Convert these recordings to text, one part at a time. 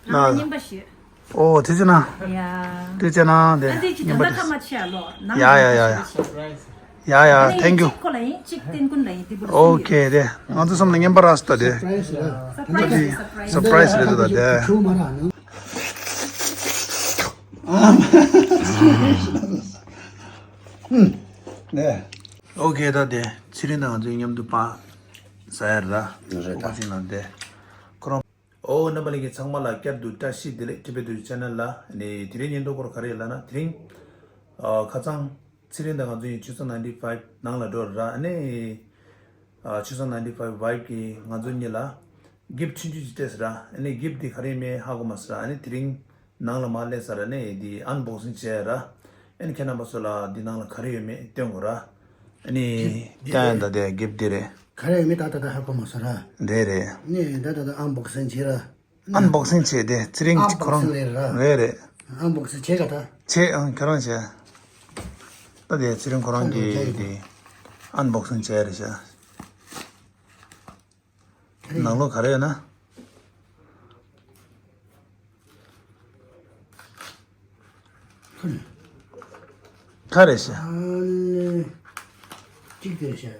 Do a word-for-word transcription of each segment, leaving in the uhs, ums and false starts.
ནང་ལ་རྙིང་པ་ཞུ། ཨོ་ཐུགས་རྗེ་གནང་། ཡ། ཐུགས་རྗེ་གནང་དེ། ཨ་འདི་ཅི་རྙིང་ད་པ་ལྟ་དེ། ཁ་མ་ཆེ་ཨ་ལོ། ནང་ཡ་ཡ་ཡ་ཡ། ཡ་ཡ། Thank you. གཅིག་ཁོ་ལ་ཡིན། གཅིག་བསྟན་ཀུན་ལ་ཡིན། དེ་བུ་ཨོ་ཁེ། དེ་ང་ཚོ་གསུམ་ལ་རྔན་པ་རག་སོང་ད་དེ། སར་པ་རའི་ཛི་རེད། སར་པ་རའི་ཛི་རེད། སར་པ་རའི་ཛི་རེད་ད་དེ། ཨོ་ཁེ། ད་དེ་ཚེ་རིང་དང་ང་ཚོའི་མཉམ་དུ་པ་ཟ་ཡ་ར། རེད་ད། པ་ཅིག་ལ་དེ། ཁོ་རང་། ཨོ་རྣམ་པ་ལྷན་རྒྱས་ཚང་མ་ལ་བསྐྱར་དུ་བཀྲ་ཤིས་བདེ་ལེགས། ཊི་བི་ཌི་ཆེ་ནལ་ལ་ནི་དེ་རིང་ཉིན་ཐོ་སྐོར་ག་རེ་ལབ་ན། དེ་རིང་ཨ་ཁ་སང་ཚེ་རིང་དང་ང་ཚོ་ཡིན་ཆུ་ཚོད་ནའིན་ཊི་ཕའིབ་ནང་ལ་འགྲོ་ར། ཨ་ནི་ཨ་ཆུ་ཚོད་ནའིན་ཊི་ཕའིབ་ཝའིབ་གིས་ང་ཚོ་གཉིས་ལ་གིཕ་ཊི་ཆུང་ཆུང་ཅིག་སྤྲད་ཟེར་ར། ཨ་ནི་གིཕ་ཊི་འདི་ག་རེ་ཡིན་མིན་ཧ་གོ་མ་སོང་ར། ཨ་ནི་དེ་རིང་ནང་ལ་མར་སླེབས་ཚར་ར། ཨ་ནི་འདི་ཨན་བོག་སིང་བྱས་ར། ཨ་ནི་ཁྱེད་རྣམ་པ་ཚོ་ལ་འདི་ནང་ལ་ག་རེ་ཡོད་མེད་སྟོན་དགོས་ར། ཨ་ནི་འདི་ཀྱང་ཡང་ད་དེ་གིཕ་ཊི་འདི་རེད། ག་རེ་ཡོད་མེད་ད་ད་ད་ཧ་གོ་མ་སོང་ར། རེད་རེད། ཨ་ནི་ད་ད་ད་ཨན་བོག་སིང་བྱས་ར། ཨན་བོག་སིང་བྱས་ཏེ་ཚེ་རིང་ཨན་བོག་སིང་རེད་ར། རེད་རེད། ཨན་བོག་སིང་བྱས་ག་ད། བྱས་ཨང་ཁྱོད་རང་བྱས། ད་དེ་ཚེ་རིང་ཁོ་རང་གིས་དེ་ཨན་བོག་སིང་བྱས་རེད་ཤག་ནང་ལོགས་ག་རེ་ཡོད་ན། ག་རེ་ཤག་གཅིག་དེ་རེད་ཤག་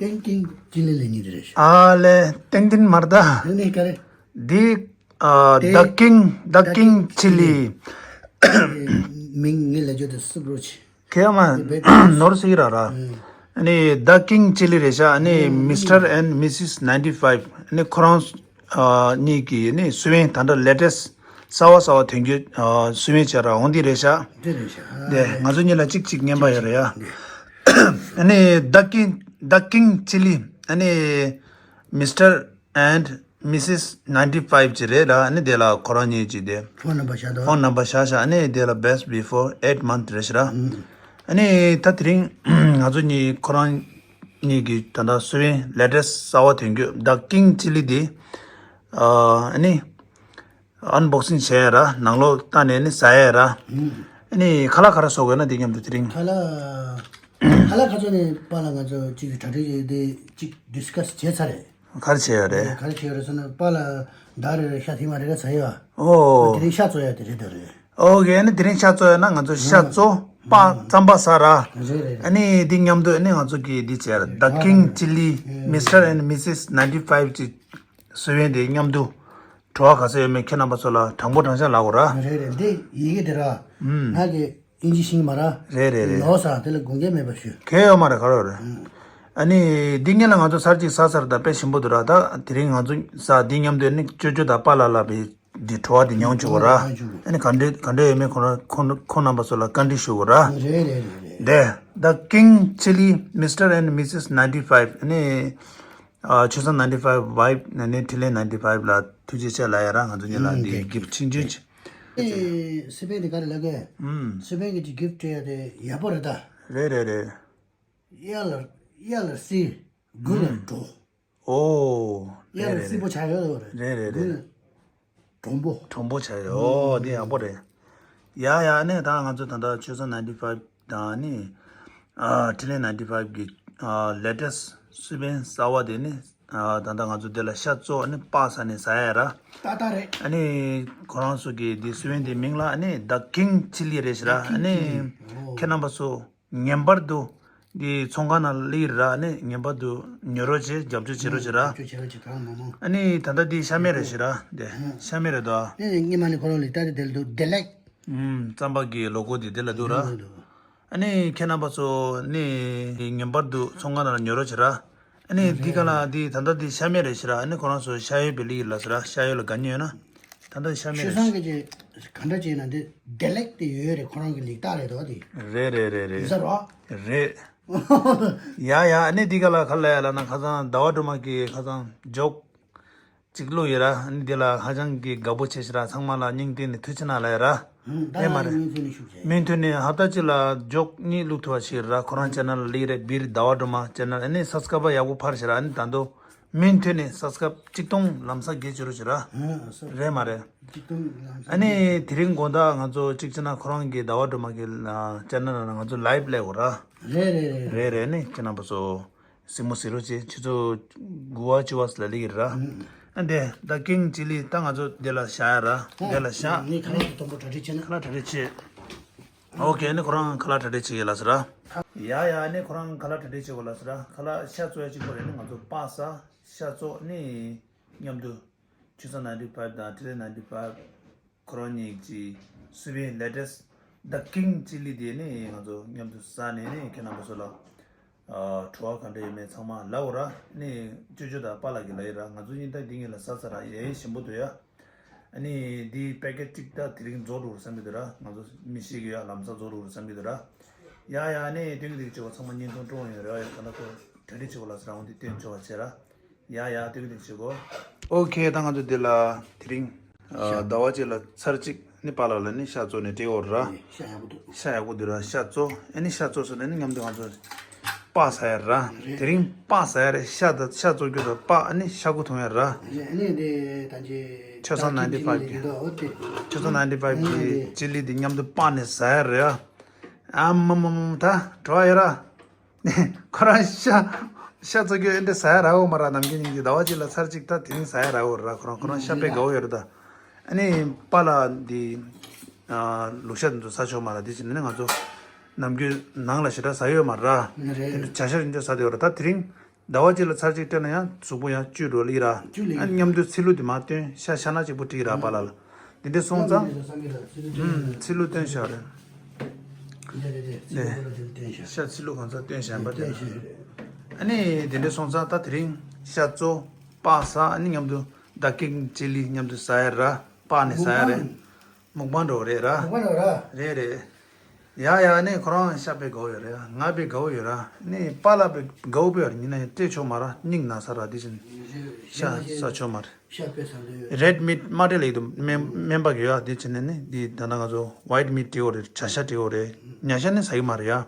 ཏན་ཏན་ཅི་ལི་ལི་གཉིས་དེ་རེད་ཤག་ཨ་ལེ་ཏན་ཏན་མར་ད། ནི་ག་རེ། འདི་ཨ་The King, The King Chili. མིང་ངས་ལབ་རྒྱུ་དེ་སུབ་རོ་ཆེ། ཁེ་མ་ནོར་སི་ར་ར། ཨ་ནི་The King Chili རེད་ཤག་ཨ་ནི་Mister and Missus ninety-five ཨ་ནི་ཁོ་རང་ཨ་གཉིས་ཀྱི་ཨ་ནི་སུ་ཝེན་ད་ལྟ་ལེ་ཊེ་སི་གསར་བ་གསར་བ་ཐོན་རྒྱུ་ཨ་སུ་ཝེན་བྱས་ར་འོང་འདི་རེད་ཤག་དེ་རེད་ཤག་དེ་ང་ཚོ་གཉིས་ལ་གཅིག་གཅིག་རྔན་པ་ཡོད་རེད་ཡ། ཨ་ནི་The King, The King Chili ཨ་ནི་Mister and Missus ninety-five ཅིག་རེད་ལ། ཨ་ནི་དེ་ལ་ཁོ་རང་གཉིས་ཀྱི་དེ་ཕོན་ནམ་བར་བཞག་འདུག་ཕོན་ནམ་བར་བཞག་བཞག་ཨ་ནི་དེ་ལ་best before eight month རེད་ཤག་ར། ཨ་ནི་ད་དེ་རིང་ང་ཚོ་གཉིས་ཁོ་རང་གཉིས་ཀྱི་ད་ལྟ་སུ་ཝེན་ལེ་ཊེ་སི་གསར་བ་ཐོན་རྒྱུ་The King Chili དེ་ཨ་ནི་ཨན་བོག་སིང་བྱས་ཡ་ར། ནང་ལོགས་བལྟས་ནས་ནི་ཟ་ཡ་ར། ཨ་ནི་ཁ་ལག་ག་རེ་བཟོ་དགོས་ན་དེ་མཉམ་དུ་དེ་རིང་། ཁ་ལག་ཁ་ལག་ཁ་ཚོ་ནས་པཱ་ལགས་ང་ཚོ་གཅིག་གྲ་སྒྲིག་བྱས་ཏེ་གཅིག་ཌི་སི་ཀ་སི་བྱས་ཚར་རེད། ག་རེ་བྱས་ཡོད་རེད། ག་རེ་བྱས་ཡོད་རེད་ཟེར་ན་པཱ་ལགས་ཟླ་རེ་རེ་ཤ་ཐེངས་མ་རེ་རེ་ཟ་ཡོད། ཨོ། དེ་རིང་ཤ་བཙོ་ཡ་དེ་རེད་ད་རེད། ཨོ་ཀེ། ཨ་ནི་དེ་རིང་ཤ་བཙོ་ཡ་ན་ང་ཚོ་ཤ་བཙོ་པ་རྩམ་པ་ཟ་ར། རེད་རེད་རེད། ཨ་ནི་འདི་མཉམ་དུ་ཨ་ནི་ང་ཚོ་གི་འདི་བྱས་ར། The King Chili Mister and Missus ninety-five ཅིག་སུ་ཝེན་དེ་མཉམ་དུ། བྲོ་བ་ག་ཚོད་ཡོད་མེད་ཁྱེད་རྣམ་པ་ཚོ་ལ་དྲང་པོ་དྲང་བཞག་ལབ་དགོས་ར། རེད་རེད། འདི་ཡི་གེ་དེ་ར། ང་གི་ཨིན་ཇི་ཤེས་ཀྱི་མ་ར། རེད་རེད་རེད། ལོ་ས་དེ་ལ་དགོངས་འགལ་མེད་པ་ཞུ། གལ་ཡོད་མ་རེད། ག་རེ་ཡོད་རེད། ཨ་ནི་འདི་སྔོན་ལ་ང་ཚོ་ཚར་གཅིག་ཟ་ཚར་ད་དཔེ་ཞིམ་པོ་འདུག་ར། ད་དེ་རིང་ང་ཚོ་ཟ་འདི་མཉམ་དུ་ཨ་ནི་ཅོ་ཅོ་དང་པཱ་ལགས་ལ་བའི་འདི་བྲོ་བ་འདི་མྱོང་བཅུག་གོ་ར། ཨ་ནི་ག་འདྲ་ག་འདྲ་ཡོད་མེད་ཁོ་རང་ཁོ་ཁོ་རྣམ་པ་ཚོ་ལ་བཀའ་འདྲི་ཞུ་དགོས་ར། རེད་རེད་རེད་རེད། དེ་The King Chili Mister and Missus ninety-five ཨ་ནི། ཨ་ཆུ་ཚོད་ninety-five ཝའིབ་ནས་ནི་ཊི་ལེ་ninety-five ལ་ཐུགས་རྗེ་ཆེ་ལབ་ཡ་ར། ང་ཚོ་གཉིས་ལ་འདི་གིཕ་ཊི་ཆུང་ཆུང་ཅིག་ཨེ་སི་པན་དེ་ག་རེ་ལབ་གི། ཨུམ། སི་པན་གི་ཅིག་གིཕ་ཊི་སྤྲད་ཡ་དེ་ཡག་པོ་རེད་ད། རེད་རེད་རེད། གཡག་ལ་གཡག་ལ་བསིལ། དགུན་ལ་དྲོ། ཨོ། གཡག་ལ་བསིལ་པོ་ཆགས་ཡོད་རེད། རེད་རེད་རེད། དགུན་ལ་གྲང་པོ། གྲང་པོ་ཆགས་ཡོད། ཨོ་དེ་ཡག་པོ་རེད། ཡ་ཡ། ཨ་ནི་ད་ང་ཚོ་ད་ལྟ་ཆུ་ཚོད་ninety-five དང་ནི་ཨ་ཊི་ལེ་ninety-five གི་ཨ་ལེ་ཊེ་སི་སི་པན་གསར་བ་དེ་ནི་ཨ་ད་ལྟ་ང་ཚོ་དེ་ལ་ཤ་བཙོ་ཨ་ནི་པགས་ཟ་ནས་ཟ་ཡ་ར། ཏག་ཏག་རེད། ཨ་ནི་ཁོ་རང་ཚོ་གི་དེ་སི་པན་དེ་མིང་ལ་ཨ་ནི་The King Chili རེད་ཤག་ར། ཨ་ནི་ཁྱེད་རྣམ་པ་ཚོ་ངེས་པར་དུ་འདི་ཚོང་ཁང་ནང་སླེབས་ར། ཨ་ནི་ངེས་པར་དུ་ཉོ་རོགས་བྱེད། རྒྱབ་སྐྱོར་བྱེད་རོགས་བྱེད་ར། རྒྱབ་སྐྱོར་བྱེད་རོགས་བྱེད་གང་མང་མང་། ཨ་ནི་ད་ལྟ་འདི་ཤ་མེད་རེད་ཤག་ར། འདི་ཤ་མེད་རེད་དོ། ཨ་ནི་སྔོན་མ་ནི་ཁོ་རང་ལ་ལྟ་དེ་དེ་ལ་འདུག་བདེ་ལེགས། ཨུམ། རྩམ་པ་གི་ལོ་གོ་འདི་དེ་ལ་འདུག་ར། ཨ་ནི་ཁྱེད་རྣམ་པ་ཚོ་ནི་ངེས་པར་དུ་ཚོང་ཁང་ནང་ལ་ཉོ་རོགས་བྱེད་ར། ཨ་ནི་འདི་ག་ལ་འདི་ད་ལྟ་འདི་ཤ་མེད་རེད་ཤག་ར། ཨ་ནི་ཁོ་རང་ཚོ་ཤ་ཡོད་པའི་ལི་ལ་ཟེར་ར། ཤ་ཡོད་ལ་དགའ་ཉེ་ཡོད་ན། ད་ལྟ་ཤ་མེད་ཆོས་རེད། སང་གི་ཅི་ག་འདྲ་བྱས་ན་འདི་བདེ་ལེགས་དེ་ཡོད་རེད། ཁོ་རང་གི་ལི་ཏག་རེད་དོ་དེ། རེད་རེད་རེད་རེད། ཡོད་ས་རོ། རེད། ཡ་ཡ། ཨ་ནི་འདི་ག་ལ་ག་ལ་ཡ་ལ་ན་ཁ་སང་ཟླ་བ་སྒྲོལ་མ་གི་ཁ་སང་ཇོག་ཅིག་བླུགས་ཡོད་ར། ཨ་ནི་འདི་ལ་ཧ་ཅང་གི་དགའ་པོ་བྱས་ཤག་ར། ཚང་མ་ལ་སྙིང་ཐིག་ནས་ཐུགས་རྗེ་གནང་ལབ་ཡ་ར། ད་རེད་མ་རེད། མུ་མཐུད་ནས་ཤུགས་ཆེ། མུ་མཐུད་ནས་ཧབ་ཏ་གཅིག་ལ་ཇོག་གཉིས་བླུགས་ཐུབ་པ་ཞིག་ར། ཁོ་རང་ཆེ་ནལ་ལ་ལིག་རེད། བིར་ཟླ་བ་སྒྲོལ་མ་ཆེ་ནལ། ཨ་ནི་སབ་སི་ཀ་རབ་ཡག་པོ་འཕར་ཤག་ར། ཨ་ནི་ད་དུང་མུ་མཐུད་ནས་སབ་སི་ཀ་རབ་གཅིག་སྟོང་ལམ་སང་བརྒྱད་ཅིག་རོགས་བྱེད་ར། རེད་མ་རེད། གཅིག་སྟོང་ལམ་སང་། ཨ་ནི་དེ་རིང་དགོང་དག་ང་ཚོ་གཅིག་བྱས་ན་ཁོ་རང་གི་ཟླ་བ་སྒྲོལ་མ་གི་ཆེ་ནལ་ནང་ང་ཚོ་ལའིབ་ལས་འགོ་ར། རེད་རེད་རེད། རེད་རེད། ཨ་ནི་ཁྱེད་རྣམ་པ་ཚོ་གཟིགས་མོ་གཟིགས་རོགས་བྱེད། ཆུ་ཚོད་དགུ་པ་བཅུ་པ་ལ་ལིག་ར། ཨ་འདི་ད་ཀིང་ཅི་ལི་ད་ང་ཚོ་འདི་ལ་བཞག་ཡ་ར། འདི་ལ་བཞག་ངས་ཁ་ལག་དུ་དུམ་བུ་གྲ་སྒྲིག་བྱས་ན། ཁ་ལག་གྲ་སྒྲིག་བྱེད། ཨོ་ཁེ། ཨ་ནི་ཁོ་རང་ཁ་ལག་གྲ་སྒྲིག་བྱེད་ཡ་ལ་ཟེར་ར། ཡ་ཡ། ཨ་ནི་ཁོ་རང་ཁ་ལག་གྲ་སྒྲིག་བྱེད་དགོས་ལ་ཟེར་ར། ཁ་ལག་ཤ་བཙོ་ཡ་གཅིག་པོ་རེད། ཨ་ནི་ང་ཚོ་པ་ས་ཤ་བཙོ་ནི་མཉམ་དུ། ཆུ་ཚོད་ninety five དང་ཊི་ལེ་ninety five། ཁོ་རང་གཉིས་ཀྱི་སུ་བའི་ལེ་ཊེ་སི་ཊི་ད་ཀིང་ཅི་ལི་དེ་ནི་ང་ཚོ་མཉམ་དུ་ཟ་ནས་ནི་ཁྱེད་རྣམ་པ་ཚོ་ལ་ཨ་དྲི་བ་ག་འདྲ་ཡོད་མེད་ཚང་མ་ལབ་འོ་ར། ནི་ཅོ་ཅོ་དང་པཱ་ལགས་ཀྱིས་ལབ་ཡོད་ར། ང་ཚོ་གཉིས་ད་འདི་གཉིས་ལ་ཟ་ཚར་ར། ཡ་ཡ་ཞིམ་པོ་འདུག་ཡ། ཨ་ནི་འདི་པེ་ཀེ་ཊི་གཅིག་ད་དེ་རིང་རྫོགས་འགྲོ་བསམ་གྱི་འདུག་ར། ང་ཚོ་མི་ཤེས་ཀྱི་ཡ། ལམ་སང་རྫོགས་འགྲོ་བསམ་གྱི་འདུག་ར། ཡ་ཡ། ཨ་ནི་སྟོན་གྱི་འདུག་ཅོ་ཚང་མ་བརྙན་ཐུང་སྤྲོ་ཡོད་རེད་བ། ཡ་ག་ན་ཁོ་གྲ་སྒྲིག་བྱེད་དགོས་ལ་ཟེར་ར། འོ་འདི་སྟོན་ཆོག་པ་བྱེད་ར། ཡ་ཡ། ཏིག་ཏིག་བྱེད་གོ། ཨོ་ཁེ། ད་ང་ཚོ་འདི་ལ་དེ་རིང་ཨ་ཟླ་བ་གཅིག་ལ་ཚར་གཅིག་ནི་པཱ་ལགས་ལ་ནི་ཤ་བཙོ་ནས་སྤྲད་ཡོད་ར། ཤ་ཡག་པོ་འདུག་ཤ་ཡག་པོ་འདུག་ར། ཤ་བཙོ། ཨ་ནི་ཤ་བཙོ་སོང་ནས་ནི་མཉམ་དུ་ང་ཚོ་པ་ཟ་ཡ་ར། རེད། དེ་རིང་པ་ཟ་ཡ་རེད། ཤ་ད་ཤ་བཙོ་རྒྱུ་ད་པ། ཨ་ནི་ཤ་ཁུ་འཐུང་ཡ་ར། རེད། ཨ་ནི་འདི་ད་ཅི་ཆོས་ཚང་ད་ཀིང་ཅི་ལི་ཆོས་ཚང་ཨ་ནི་འདི་ཨ་ནི་ཆོས་ཚང་ཨ་ནི་འདི་པ་གི་ཨ་ནི་ཅི་ལི་འདི་མཉམ་དུ་པ་ནས་ཟ་ཡ་རེད། ཨ་མ་མ་མ་ད་བྲོ་བ་ཡོད་ར། ཁོ་རང་ཤ་ཤ་བཙོ་རྒྱུ་ཨེ་འདྲ་ཟ་ཡ་རག་གོ་མ་ར། ནམ་རྒྱུན་ཉིན་གྱི་ཟླ་བ་གཅིག་ལ་ཚར་གཅིག་ད་དེ་རིང་ཟ་ཡ་རག་གོ་ར། ཁོ་རང་ཁོ་རང་ཤ་དཔེ་དགའ་བོ་ཡོད་རེད་ད། ཨ་ནི་པཱ་ལགས་འདི་ལུག་ཤ་འདི་ཚོ་ཟ་ཆོག་མ་ར། དེ་བྱས་ནས་ང་ཚོ་ནམ་རྒྱུན་ནང་ལ་ཞེ་དྲག་ཟ་ཡོད་མ་ར། རེད། དེ་འདྲ་བྱ་ཤ་འདི་ཚོ་ཟ་བསྡད་ཡོད་ར། ད་དེ་རིང་ཟླ་བ་གཅིག་ལ་ཚར་གཅིག་སྤྲད་ན་ཡང་གཟུགས་པོ་ཡང་བཅུད་འགྲོ་ལི་ར། བཅུད་ལི། ཨ་ནི་མཉམ་དུ་ཚིལ་ལུ་དེ་མར་བཏོན། ཤ་ཤ་ན་གཅིག་པུ་བྲིས་ར་པཱ་ལགས་ལ། དེ་འདྲ་སོང་ཙང་། ཚིལ་ལུ་བཏོན་ཤག་རེད། ཤ་ཚིལ་ལུ་གང་ཚ་བཏོན་ཤག་པ་དེ། ཨ་ནི་དེ་འདྲ་སོང་ཙང་ད་དེ་རིང་ཤ་བཙོ། པ་ཟ། ཨ་ནི་མཉམ་དུ་ད་ཀིང་ཅི་ལི་མཉམ་དུ་ཟ་ཡ་ར། པ་ནི་ཟ་ཡ་རེད། མུག་པང་འགྲོ་རེད་ར། མུག་པང་འགྲོ་ར། རེད་རེད། ཡ་ཡ། ནི་ཁོ་རང་ཤ་དཔེ་དགའ་བོ་ཡོད་རེད། ང་དཔེ་དགའ་བོ་ཡོད་ར། ནི་པཱ་ལགས་དཔེ་དགའ་བོ་དཔེ་ཡོད་རེད། ཡིན་ན་ཡང་སྤྲད་ཆོག་མ་ར། སྙིང་ན་ཚ་ར། དེ་བཞིན་ཤ་ཟ་ཆོག་མ་རེད། ཤ་དཔེ་ཟ་ལོས། རེད་མིཊ་མ་སྤྲད་ལེགས་འདུག་སྨན་སྨན་པ་གིས་ཡ། དེ་བྱས་ནས་ནི་འདི་ད་ལྟ་ང་ཚོ་ཝའིཊ་མིཊ་སྤྲད་ཡོད་རེད། བྱ་ཤ་སྤྲད་ཡོད་རེད། ཉ་ཤ་ནི་ཟ་གི་མ་རེད་ཡ། ཨ་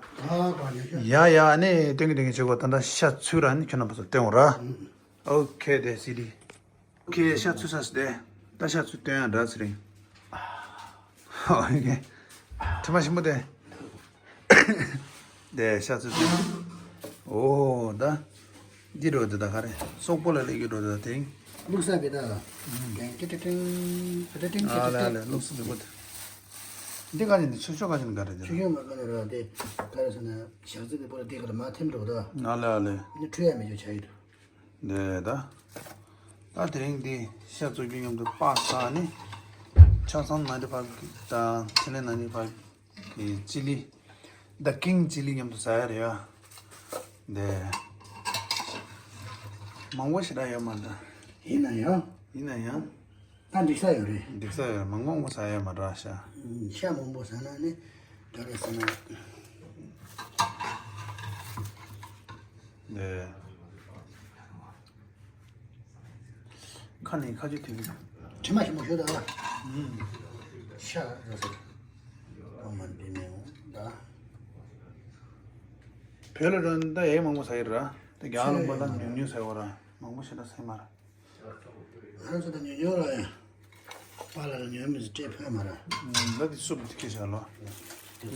ཀ་ཉ་ཤ། ཡ་ཡ། ནི་སྟོན་གི་སྟོན་གི་བྱེད་དགོས། ད་ལྟ་ཤ་ཚུད་ར། ནི་ཁྱོད་རྣམ་པ་ཚོ་སྟོན་འོ་ར། ཨོ་ཁེ། དེ་སི་ཌི། ཁྱེད་ཤ་ཚུད་ས་སི་ཏེ། ད་ཤ་ཚུད་སྟོན་ཡ་འདྲ་ཚེ་རིང་། ཨོ་ཁེ། དྲི་མ་ཞིམ་པོ་དེ། དེ་ཤ་ཚུད་སྟོན། ཨོ་ད། འདི་འགྲོ་དེ་ད་ག་རེ། སོག་པོ་ལ་སླེབས་ཀྱི་འགྲོ་དེ་ད་དེང་། བླུགས་ས་གི་ད། ཏེང་ཏེང་ཏེང་ཏེང་ཏེང་ཏེང་། ཨ་ལེ་ཨ་ལེ། བླུགས་ས་འདི་པོ་དེ། འདི་ག་ནས་འདི་ཆུ་ཤོག་ག་ནས་ག་རེ་འདི། ཆུ་ཤོག་མ་ག་ནས་ར་དེ། ག་རེ་ཟེར་ན་ཞག་རྩི་དེ་པོ་ལ་དེ་ག་ལ་མ་ཐེམ་འགྲོ་ད། ཨ་ལེ་ཨ་ལེ། འདི་འཁྲུ་ཡ་མེད་ཅོ་ཆ་ཡི་འདུག་དེ་ད། ད་དེ་རིང་འདི་ཤ་བཙོ་རྒྱུ་མཉམ་དུ་པ་ཟ་ནི། ཆ་ཚང་ནའིན་ཊི་ཕའིབ་དང་ཐི་ལེ་ནའིན་ཊི་ཕའིབ་གི་ཅི་ལི། ད་ཀིང་ཅི་ལི་མཉམ་དུ་ཟ་ཡ་རེད་ཡ། དེ། མང་པོ་ཞེ་དྲག་ཡོད་མ་རེད། ཡིན་ན་ཡང་། ཡིན་ན་ཡང་། ད་འགྲིག་ས་ཡོད་རེད། འགྲིག་ས་ཡོད། མང་པོ་མང་པོ་ཟ་ཡ་མ་རེད་ཤ། ཤ་མང་པོ་ཟ་ན་ནི་ག་རེ་ཟ་ན། དེ། ཁ་ནས་ཁ་ཆུ་ཐིགས། དྲི་མ་ཞིམ་པོ་ཞུ་དང་ལ། ཤ་ར་ས། ཨ་མ་འདི་མེད་འོང་ད། བོད་ལ་ར་ད་ཡའི་མང་པོ་ཟ་ཡི་ར། ད་རྒྱ་ལུང་པ་ལ་ཉུང་ཉུང་ཟ་ཡོད་ར། མང་པོ་ཞེ་དྲག་ཟ་ཡི་མ་ར། ང་ཚོ་ད་ཉོ་ཉོ་ར་ཡ། པཱ་ལགས་ལ་ཉོ་མི་ཚོ་སྤྲད་ཕོད་མ་ར། ད་དེ་སུབ་དེ་ཁྱེར་བཞག་ལོ།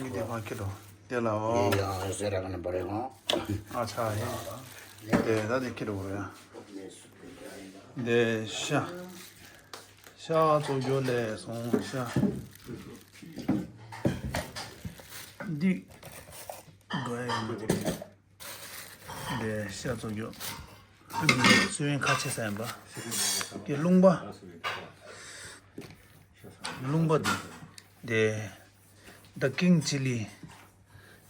མི་དེ་ཕར་ཁྱེར་འགྲོ། དེ་ལ་འོ། ཡ་ཟེར་ར་ག་ན་བ་རེ་གོ། ཨ་ཆ་ཧེ། དེ་ད་དེ་ཁྱེར་འགྲོ་ཡ། དེ་ཤ། ཤ་བཙོ་རྒྱུ་ལས་སོང་ཤ། འདི། དགོས་ཡ་ཡོད་མ་རེད། དེ་ཤ་བཙོ་རྒྱུ། སུ་ཡིན་ཁ་ཆེ་ས་ཡིན་པ། དེ་རླུང་པ། རླུང་པ་དེ། དེ། ད་ཀིང་ཅི་ལི།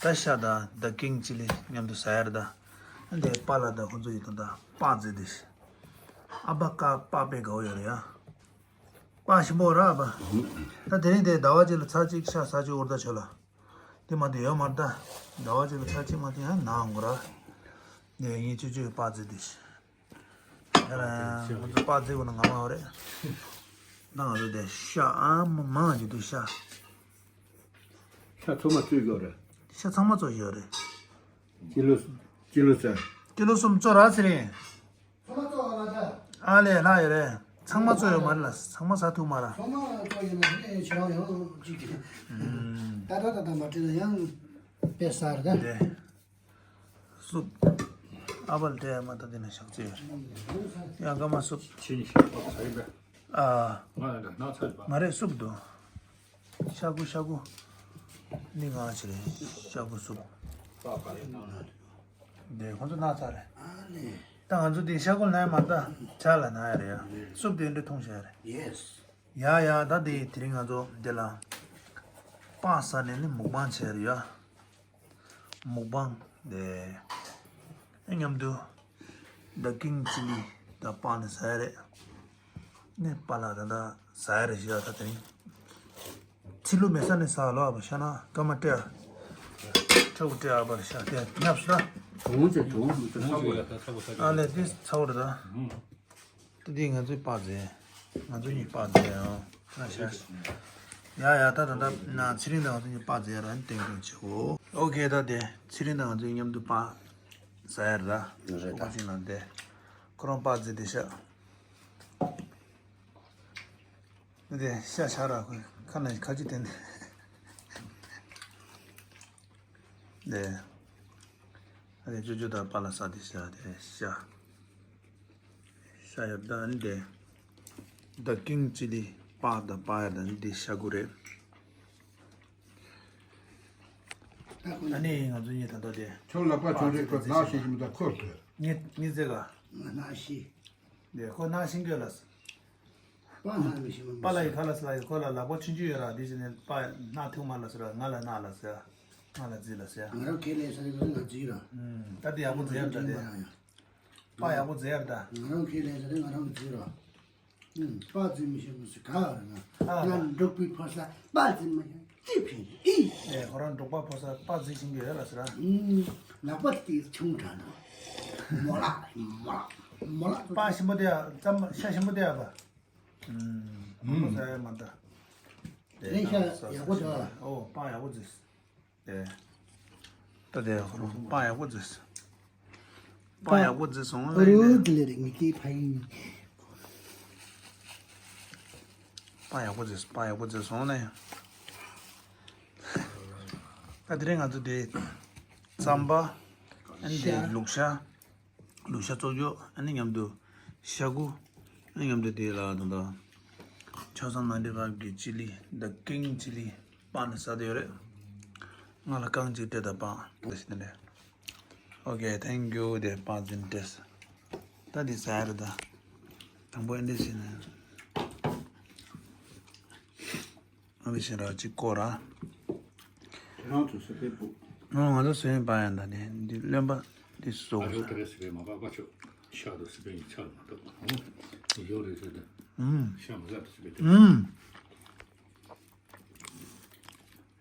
ད་ཤ་དང་ད་ཀིང་ཅི་ལི་མཉམ་དུ་ཟ་ཡར་ད། དེ་པཱ་ལགས་དང་ཁོང་ཚོ་ཡིན་དང་ད་པཱ་ཟེར་དེ། ཨ་པ་ཀ་པཱ་དཔེ་དགའ་བོ་ཡོད་རེད་ཡ། པཱ་ཞིམ་པོ་ར་པཱ། ད་དེ་རིང་དེ་ཟླ་བ་གཅིག་ལ་ཚར་གཅིག་ཤ་ཟ་བཅུག་འོར་ད་ཆོ་ལ། དེ་མ་དེ་ཡོད་མ་རེད་ད། ཟླ་བ་གཅིག་ལ་ཚར་གཅིག་མ་དེ་ཡང་ནང་འོང་ར། དེ་ངས་ཅོ་ཅོ་པཱ་ཟེར་དེ། ཡ་ར་ང་ཚོ་པཱ་ཟེར་དགོས་ན་ང་མ་འོ་རེད། ད་ང་ཚོ་དེ་ཤ་ཨ་མ་མང་ཅིག་འདུག་ཤ། ཤ་ཚང་མ་བཙོས་ཡོད་རེད། ཤ་ཚང་མ་བཙོས་ཡོད་རེད། ཀི་ལོ་ཀི་ལོ་ཙམ། ཀི་ལོ་གསུམ་བཙོས་ར་ཚེ་རིང་། ཚང་མ་བཙོས་ཡོད་མ་རེད་ལ། ཚང་མ་བཙོས་ཡོད་མ་རེད་ལ། ཚང་མ་ཟ་ཐུབ་མ་རེད། ཚང་མ་བཙོས་ཡོད་མ་རེད། ཁྱེད་རང་ཡང་གཅིག་གིས། ད་ད་ད་ད་མ་བྲིས་ན་ཡང་དཔེ་ཟ་རེད་ད། དེ། སུབ། ཨ་བལ་དེ་མ་ད་དེ་ནས་ཞག་ཅིག་ཡ་ག་མ་སུབ། ཕྱི་ཉིན་ཤ་ཁོག་ཚ་ཡིན་པས། ཨ། ང་ལ་འདྲ་ནག་ཚ་ཡིན་པ། ང་རེ་སུབ་འདུག་ཤ་ཁུ་ཤ་ཁུ། ནི་ང་ཆེ་རེད། ཤ་ཁུ་སུབ། པ་པ་ཡིན་ནང་ན། དེ་ཁོང་ཚོ་ནག་ཚ་རེད། ཨ་ནི། ད་ང་ཚོ་དེ་ཤ་ཁུ་ན་ཡ་མ་ད་ཇ་ལ་ན་ཡ་རེད་ཡ། སུབ་དེ་འདྲ་འཐུང་བྱ་ཡ་རེད། ཡེས། ཡ་ཡ། ད་དེ་དེ་རིང་ང་ཚོ་འདི་ལ་པགས་ཟ་ནས་ནི་མུག་པང་བྱས་རེད་ཡ། མུག་པང་དེ་མཉམ་དུ་ད་ཀིང་ཅི་ལི་ད་པགས་ནས་ཟ་ཡ་རེད། ནི་པགས་ལ་ད་ད་ཟ་ཡ་རེད་ཞེས་ད་དེ་རིང་ཚི་ལུ་མེ་ས་ནས་ཟ་ལོ་ཨ་བ་ཤ་ན་ཀ་མ་ཏྲེ་ཨ་ཁྲ་བུ་ཏྲེ་ཨ་བར་ཤ་ཏེ་ཉབ་སུ་ད་གོང་ཚེ་གོང་ཚེ་ས་བུ་ཨ་ལེ་དེ་ཚ་བོ་རེད་ད། ད་འདི་ང་ཚོའི་པགས་རྫས། ང་ཚོ་གཉིས་པགས་རྫས་ཡང་ཁ་ཤས། ཡ་ཡ། ད་ད་ད་ན་ཚེ་རིང་དང་ང་ཚོ་གཉིས་པགས་རྫས་རང་སྟོན་སྟོན་བྱེད་འོ། ཨོ་ཁེ། ད་དེ་ཚེ་རིང་དང་ང་ཚོ་མཉམ་དུ་པགས་ཟ་ཡར་ད། རེད་ད། ཁོ་ཅིག་ལ་དེ་ཁོ་རང་པགས་རྫས་དེ་ཤ། དེ་ཤ་ཤ་ར་ཁོ་ཁ་ན་ཁ་ཅིག་དེ་ནས་དེ། ཨ་དེ་ཅོ་ཅོ་དང་པགས་ལ་ཟ་དེ་ཤ་དེ་ཤ། ཤ་ཡབ་ད་ཨ་ནི་དེ། ད་ཀིང་ཅི་ལི་པགས་དང་པགས་ཡ་ད་ཨ་ནི་དེ་ཤ་ཁུ་རེད། ཨ་ནི་ང་ཚོ་གཉིས་ད་ལྟ་དེ། ཁྱོད་ལག་པ་ཆུང་ཆུང་ཁོ་ནག་ཤེས་ཀྱི་མི་འདུག་ཁོ་ཟེར། ངེད་ངེད་ཟེར་ག་ང་ནག་ཤེས། དེ་ཁོ་ནག་ཤེས་གི་ལ། པགས་ནག་མི་ཤེས་མི་པགས་ལ་ཡི་ཁ་ལ་སི་ལ་ཡི་ཁོ་ལ་ལག་པ་ཆུང་ཆུང་ཡོད་ར་དེ་བཞིན་ནས་པགས་ནག་ཐུག་མ་ལ་སི་ར་ང་ལ་ནག་ལ་སི་ང་ལ་རྫི་ལ་སི། ང་རང་ཁས་ལེན་ས་རེད་ང་རང་རྫི་ར། ད་དེ་ཡག་པོ་རྫི་ཡ་ད་དེ། པགས་ཡག་པོ་རྫི་ཡ་ད། ང་རང་ཁས་ལེན་ས་རེད་ང་རང་རྫི་ར། ཨུམ། པགས་རྫི་མི་ཤེས་མི་སྲིད་ག་རེད་ང་། ཨ་ང་འབྲོག་པའི་ཕོ་གསར་པགས་རྫི་མ་ཡང་ཅི་ཕན་ཨི། ཨེ་ཁོ་རང་འབྲོག་པ་ཕོ་གསར་པགས་རྫི་ཤིང་གི་ཡོད་ལ་ཟེར་ཨ། ཨུམ། ལག་པ་དེ་ཆུང་དྲགས་ན། མོ་ལགས་མོ་ལགས་མོ་ལགས། པགས་ཞིམ་པོ་དེ་ཨ་ཙམ་ཤ་ཞིམ་པོ་དེ་ཨ་པ། ཨུམ། མོ་ཟ་ཡ་མ་ད། དེ་ཤ་ཡག་པོ་འདུག་ཨོ་པགས་ཡག་པོ་རྫི། ཨེ། ད་དེ་ཁོ་རང་པགས་ཡག་པོ་རྫི། པགས་ཡག་པོ་རྫི་སོང་ལ་ཨོ་ཡིན་ནས། དེ་ལས་རིང་མི་སྐྱེས་ཕ་ཡིན། པགས་ཡག་པོ་རྫི་པགས་ཡག་པོ་རྫི་སོང་ལ་ཡིན། ད་དེ་རིང་ང་ཚོ་དེ་རྩམ་པ། ཨ་ནི་དེ་ཤ། ལུག་ཤ། ལུག་ཤ་བཙོ་བཅོས་ཨ་ནི་མཉམ་དུ་ཤ་ཁུ། ཨ་ནི་མཉམ་དུ་དེ་ལ་དང་དང་། ཆོས་སང་ནན་ཊི་ཕའིབ་གི་ཅི་ལི་ད་ཀིང་ཅི་ལི་པགས་ནས་ཟ་དེ་ཡོད་རེད། ང་ལ་རྐང་གཅིག་སྤྲད་ད་པགས་ད་ཞིག་དེ་འདྲ། Okay, thank you. དེ་པགས་འཛིན་ཏེས། ད་དེ་ཟ་ཡ་རེད་ད། དང་པོ་ཨེ་འདྲ་ཞིག་ནས། ཨ་ནི་ཞིག་ར་གཅིག་བསྐོར་ར། ཁྱེད་རང་ཚོ་སི་པན་ཕུག་ང་ང་ཚོ་སི་པན་པ་ཡང་ད་ནི་འདི་རློན་པ་འདི་བཟོ་ཨ་དགོས་རོ་ས། ད་རེས་སི་པན་མ་པ་པ་ཆོ་ཤག་ཏུ་སི་པན་ཡི་ཆག་མ་གཏོགས་ཨོ་ཡོད་རེད་ཟེར་ད། ཨུམ། ཤག་མ་ཟ་ཏུ་སི་པན་ཏེ། ཨུམ།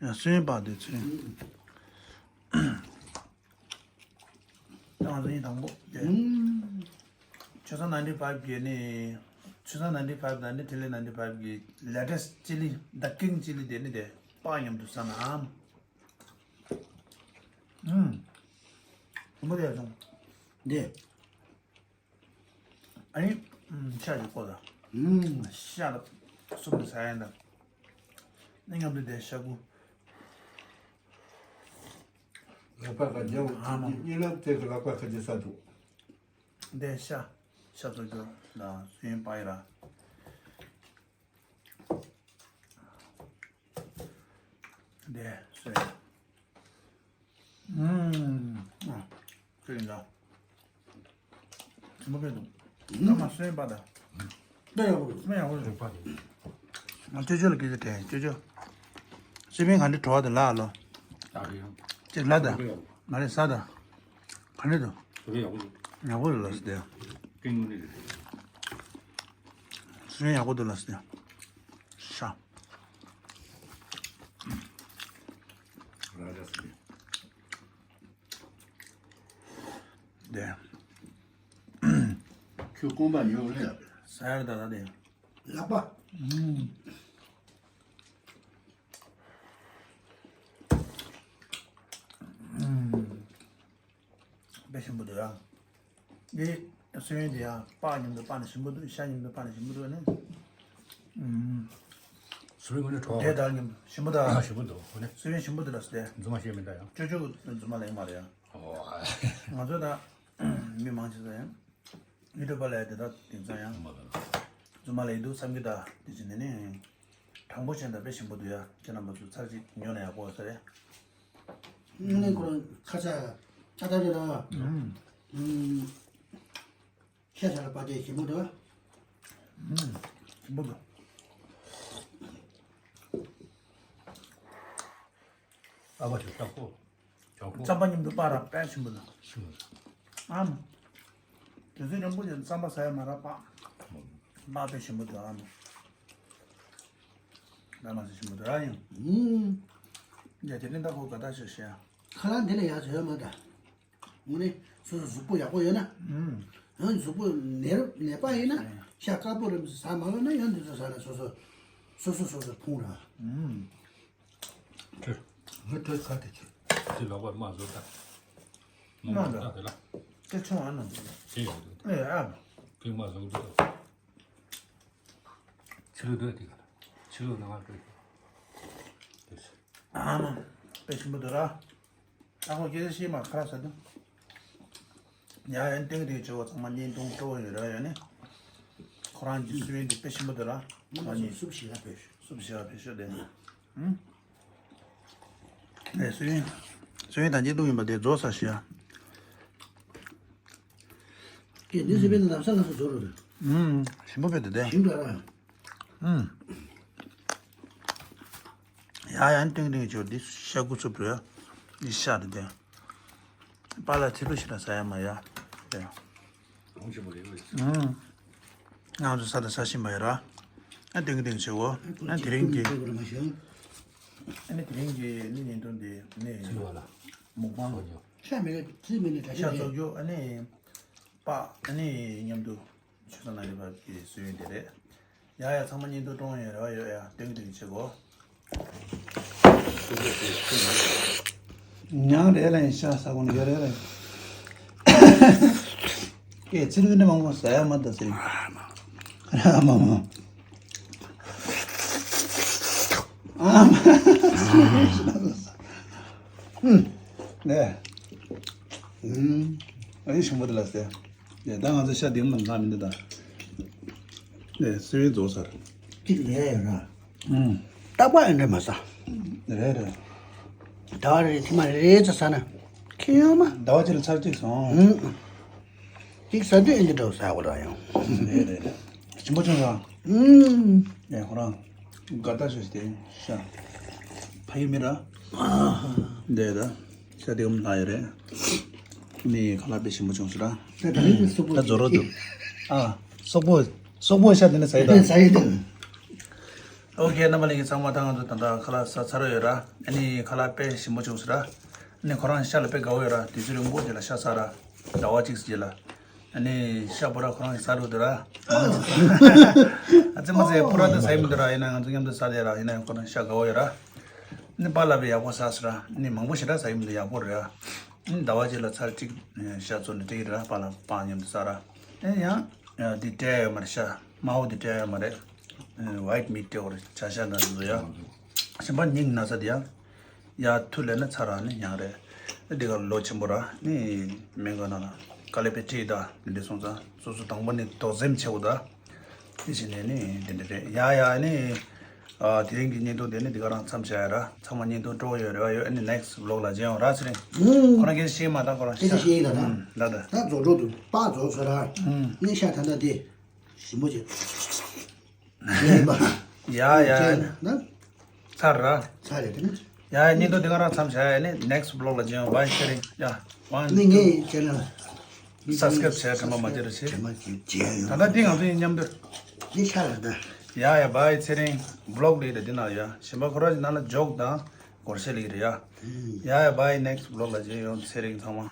ཡང་སི་པན་པ་འདི་ཚོས། ང་ཚོ་ཡིན་དང་པོ་དེ། ཆོས་སང་ནན་ཊི་ཕའིབ་གི་ནི། ཆོས་སང་ནན་ཊི་ཕའིབ་དང་ནི་ཐི་ལི་ནན་ཊི་ཕའིབ་གི་ལེ་ཊེ་སི་ཊི་ཅི་ལི་ད་ཀིང་ཅི་ལི་དེ་ནི་དེ་པགས་མཉམ་དུ་ཟ་ན་ཨམ། ཨུམ། དུམ་བུ་དེ་ཡ་བྱུང་། དེ། ཨ་ནི་ཤ་ཞིག་བསྐོལ་དང་། ཤ་ལ་སུབ་ནས་ཟ་ཡ་དང་། ནི་མཉམ་དུ་དེ་ཤ་ཁུ། ལག་པ་ཁ་རྒྱབ་ཨ་མ། གཉིས་ལ་དེ་གི་ལག་པ་ཁ་རྒྱབ་ས་འདུག་དེ་ཤ། ཤ་བཙོ་བཅོས་ལ་སུན་པ་ཡི་ར། དེ་སོས། ཨུམ། ཨ། ཁྱོད་ཡིན་ད། ཞིམ་པོ་དཔེ་འདུག་སྐར་མ་སོན་པ་ད། དཔེ་ཡག་པོ་འདུག་དཔེ་ཡག་པོ་འདུག་ང་ཅོ་ཅོ་ལ་སྐད་ཆ་དྲན་ཅོ་ཅོ། སི་པན་ག་འདྲ་བྲོ་བ་དེ་ལ་ཨ་ལོ། ཨ་རེད། ཅིག་ལ་ད། དཔེ་ཡག་པོ། མ་རེད་ཟ་ད། ག་འདྲ་འདུག་དཔེ་ཡག་པོ་འདུག་ཡག་པོ་རེད་ལ་སི་དེ། ཀིང་ནི་རེད། སི་པན་ཡག་པོ་འདུག་ལ་སི་དེ། ཤ། ར་ར་སི་པན། དེ། ཁྱོད་རྐང་པ་ཉོ་རེད། ཟ་ཡར་ད་ད་དེ། ལག་པ། ཨུམ། ཨུམ། དཔེ་ཞིམ་པོ་འདུག་ཡ། འདི་སོན་དེ་ཡང་པགས་མཉམ་དུ་པགས་ནི་ཞིམ་པོ་འདུག་ཤ་མཉམ་དུ་པགས་ནི་ཞིམ་པོ་འདུག་ནི། ཨུམ། སུ་རིང་ངོ་ནས་གྲོགས། དེ་དག་མཉམ་དུ་ཞིམ་པོ་དང་། ཞིམ་པོ་འདུག་ཁོ་ནི། སུ་རིང་ཞིམ་པོ་འདུག་ལ་སུ་དེ། རྫུན་མ་བཤད་མི་འདྲ་ཡང་། ཅོ་ཅོ་རྫུན་མ་ལེགས་མ་རེད་ཡ། ཨོ། ང་ཚོ་ད། མི་མང་ཆེ་ས་ཡང་ཡུ་ཊུབ་པ་ལ་ཡ་དེ་དག་དེང་སང་ཡང་རྫུན་མ་ལ་ཡི་འདུག་བསམ་གྱི་ད་དེ་བྱས་ནས་ནི་དྲང་པོ་བྱས་ན་དཔེ་ཞིམ་པོ་འདུག་ཡ། ཁྱེད་རྣམ་པ་ཚོ་ཚར་གཅིག་ཉོ་ན་ཡག་པོ་ས་རེད། དངོས་གནས་ཁོ་རང་ཁ་ཚ་ཁ་ཚ་རེད་ར། ཨུམ། ཤ་ཤ་ལ་པ་དེ་ཞིམ་པོ་འདུག་ཞིམ་པོ་འདུག་ཨ་བ་ཞིག་ལྟ་ཁོ། ལྕགས་ཁོ། རྩམ་པ་མཉམ་དུ་སྤར་ར་དཔེ་ཞིམ་པོ་འདུག་ཞིམ་པོ། ཨམ། དུས་ཚོད་རིང་པོ་ཅིག་རྩམ་པ་ཟ་ཡ་མ་ར་པ། པ་དཔེ་ཞིམ་པོ་འདུག་ཨམ། ད་མ་ཟ་ཞིམ་པོ་འདུག་ར་ཡང་། ཨུམ། ཡ་དེ་ནི་ད་ཁོ་ག་ད་ཤོད་ཤེ་ཡ། ཁ་ལག་འདི་ལ་ཡ་བཟོ་ཡ་མ་ད། དངོས་གནས་སོ་སོ་གཟུགས་པོ་ཡག་པོ་ཡོད་ན། ཨུམ། ཡང་གཟུགས་པོ་ནད་ནད་པ་ཡིན་ན་ཤ་དཀར་པོ་རིམ་བཟོ་ཟ་མ་ལོ་ན་ཡང་འདི་ཚོ་ཟ་ན་སོ་སོ་སོ་སོ་སོ་སོ་ཕུང་ར། ཨུམ། ཁྲི། ངའི་ཁྲི་ཁ་དེ་ཁྲི། དེ་ལོག་པར་མ་བཟོ་ད། མ་མ་ད་ད་དེ་ལ། དེ་ཆུང་ཨ་ནམ། དེ་ཡོད་འདུག་ཨེ་ཨ། དེ་མ་བཟོ་འདུག་ཕྱི་ལོགས་འདུག་དེ་ག་ལ། ཕྱི་ལོགས་ནང་ལ་འགྲོ། དེ་ཨ་མ། དཔེ་ཞིམ་པོ་འདུག་ར། ཨ་ཁོ་སྐད་ཆ་བཤད་མ་ཁ་ར་ཟ་དུ། ཡ་ཡ་ཏིང་ཏིང་བྱེད་པ་ཚང་མ་བརྙན་ཐུང་སྤྲོ་བོ་ཡོད་ར་ཡ་ནི། ཁོ་རང་གི་སུ་ཡིན་དེ་དཔེ་ཞིམ་པོ་འདུག་ར། ཁོ་རང་གཉིས་སུབ་ཞིག་ལ་ཕེབས་ཤོག་སུབ་ཞིག་ལ་ཕེབས་ཤོག་དེ། ཨུམ། ཨེ་སུ་ཡིན། སུ་ཡིན་དང་གཅིག་ཏུ་ཡིན་པ་དེ་རྫོགས་ས་ཞིག་ཡ། ཀྱེ་འདི་སུ་བས་ན་ལམ་སང་ལམ་སང་རྫོགས་རོགས་རེད། ཨུམ། ཞིམ་པོ་བས་དེ་དེ། ཞིམ་འདྲ་ར། ཨུམ། ཡ་ཡ་ཏིང་ཏིང་ཆོ་འདི་ཤ་དགུ་ཚུབ་རེད། འདི་ཤ་རེད་དེ། པཱ་ལགས་ཚིག་ལོ་ཞིག་ལ་ཟ་ཡ་མ་ཡ། དེ། གྲོང་ཆེན་པོ་རེད་བས། ཨུམ། ང་ཚོ་ས་དང་ས་ཤིང་མ་ཡ་ར། ཨ་ཏིང་ཏིང་ཆེ་བོ། ཨ་དེ་རིང་གི། ཨ་ནི་དེ་རིང་གི་ནི་བརྙན་ཐུང་འདི་ནི། ཚིག་ལོ་ལ། མུག་པང་། ཤ་མེད་ལ་ཚིག་མེད་ནི་ད་ཤ་ཤ་རེད། བཙོག་རྒྱུ་ཨ་ནི། པ་ཨ་ནི་མཉམ་དུ། ཆུ་ཚང་ན་རི་བབ་ཀྱི་སྲོལ་ཡོན་དེ་རེད། ཡ་ཡ་ཚང་མ་བརྙན་ཐུང་སྤྲོ་ཡོད་རེ་བ་ཡོད་ཡ་ཏིང་ཏིང་བྱེད་གོ། ཉང་རེ་ལ་ཡིན་ཤ་ས་གོ་ནི་ཡོད་རེ་རེ། ཀྱེ་ཚིལ་བུ་ནི་མང་པོ་ཟ་ཡ་མ་ད་ཟེར། ཨ་མ་མ། ཨ་མ། ཧུམ། ནས། ཨུམ། ཨ་ཡི་ཞིམ་པོ་དེ་ལ་ཟེར། ཡ་ད་ང་ཚོ་ཤ་དེ་མ་ལ་མི་འདི་དང་། ནས་སུ་ཡིན་རྫོགས་ཚར། གཅིག་ལས་ཡོད་ར། ཨུམ། རྟག་པར་ཨེ་འདྲ་མ་ཟ། རེད་རེད། ཟླ་བ་རེ་ཐེངས་མ་རེ་རེ་ཙམ་ཟ་ན། ཁྱེད་ཡོང་མ། ཟླ་བ་གཅིག་ལ་ཚར་གཅིག་སོང་། ཨུམ། གཅིག་ཟ་དུས་ཨེ་འདྲ་འདྲ་བོ་ཟ་དགོས་ར་ཡང་། རེད་རེད་རེད། ཞིམ་པོ་བྱུང་སོང་། ཨུམ། ཡ་ཁོ་རང་། དགའ་ད་ཞོ་ཞིག་དེ་ཤ། ཕ་ཡུལ་མི་ར། འདས་ད། ཤ་དེ་འུམ་ལ་ཡོད་རེད། ནི་ཁ་ལག་དཔེ་ཞིམ་པོ་བྱུང་སོང་ར། ད་ད་རིང་གི་སོག་པོ་ད་རྫོགས་རོགས་འདུག་ཨ། སོག་པོ། སོག་པོ་ཤ་དེ་ནི་ཟ་ཡི་ད། ཟ་ཡི་ད། ཨོ་ཁེ་རྣམ་པ་ལྷན་རྒྱས་ཚང་མ་ད་ང་ཚོ་ད་ལྟ་ཁ་ལག་ཟ་ཚར་ཡོད་ར། ཨ་ནི་ཁ་ལག་དཔེ་ཞིམ་པོ་བྱུང་སོང་ར། ཨ་ནི་ཁོ་རང་ཤ་ལ་དཔེ་དགའ་བོ་ཡོད་ར། དུས་ཚོད་རིང་པོ་རྗེས་ལ་ཤ་ཟ་ར། ཟླ་བ་གཅིག་རྗེས་ལ། ཨ་ནི་ཤ་པོ་ར་ཁོ་རང་ཟ་རུ་འདུག་ར། ཨ་ཙི་མ་ཙི་པོ་ར་ད་ཟ་ཡི་མི་འདུག་ར། ཡིན་ན་ང་ཚོ་མཉམ་དུ་ཟ་དེ་ར། ཡིན་ན་ཁོ་རང་ཤ་དགའ་བོ་ཡོད་ར། ཨ་ནི་པཱ་ལགས་དཔེ་ཡག་པོ་ཟ་སོང་ར། ཨ་ནི་མང་པོ་ཞེ་དྲག་ཟ་ཡི་མི་འདུག་ཡག་པོ་རེད་ར། ཨ་ནི་ཟླ་བ་གཅིག་ལ་ཚར་གཅིག་ཤ་བཙོས་ནས་སྤྲད་ཀྱི་ར། པཱ་ལགས་པཱ་མཉམ་དུ་ཟ་ར། ཨ་ནི་ཡང་འདི་སྤྲད་ཡོད་མ་རེད། ཤ་དམར་པོ་འདི་སྤྲད་ཡོད་མ་རེད། ཝའིཊ་མིཊ་སྤྲད་ཡོད་རེད། བྱ་ཤ་འདྲ་འདི་ཚོ་ཡ། གཞན་པ་སྙིང་ན་ཚ་དེ་ཡ། ཡ་ཐུ་ལེ་ན་ཚ་ར་ནི་ཡང་རེད། འདི་ག་ལོ་ཆེན་པོ་ར་ནི་མེ་ག་ན་ལ་དཀའ་ལས་པའི་ཁྲིད་ད་འདི་འདྲ་སོང་ཙང་སོ་སོ་དང་པོ་ནི་དོགས་སེམས་ཆེ་བོ་ད། དེ་བཞིན་ནས་ནི་འདི་འདྲ་རེད་ཡ། ཡ་ནི་ཨ་དེ་རིང་གི་བརྙན་ཐུང་དེ་ནི་འདི་ག་རང་མཚམས་བཞག་ཡ་ར། ཚང་མ་བརྙན་ཐུང་སྤྲོ་བོ་ཡོད་རེ་བ་ཡོད། ཨ་ནི་ནེགསི་བི་ལོག་ལ་མཇལ་ཡོང་ར། ཚེ་རིང་། ཁོ་རང་སྐད་ཆ་བཤད་མ་ད་ཁོ་རང་སྐད་ཆ་བཤད་ཡིན་ད་ད། ད་ད། ད་རྫོགས་འགྲོ་འདུག་པ་རྫོགས་ཚར་ར། ནི་ཤ་ད་ད་དེ། ཞིམ་པོ་བྱེད། ཡ་ཡ། ན། ཚར་ར། ཚར་རེད་དེ་ནི། ཡ་ཡ་བརྙན་ཐུང་འདི་ག་རང་མཚམས་བཞག་ཡ། ནི་ནེགསི་བི་ལོག་ལ་མཇལ་ཡོང་། བྷའི་ཚེ་རིང་། ཡ། ཝན། ནི་ངའི་ཅེ་ནལ། སབ་སི་ཀ་རེབ་བྱས་དྲན་པ་མ་བརྗེད་ར་བྱེད། དྲན་པ་བརྗེད་ཡོད། ད་ལྟ་འདི་ང་ཚོ་གཉིས་མཉམ་དུ། འདི་ཤ་ལ་ད། ཡ་ཡ་བྷའི་ཚེ་རིང་། བི་ལོག་འདི་དེ་འདི་ན་ཡ། གཞན་པ་ཁོ་ར་ཅིག་ནང་ལ་ཇོག་དང་སྒོར་གཞས་ལེགས་རེད་ཡ། ཡ་ཡ་བྷའི། ནེགསི་བི་ལོག་ལ་མཇལ་ཡོང་། ཚེ་རིང་ཚང་མ།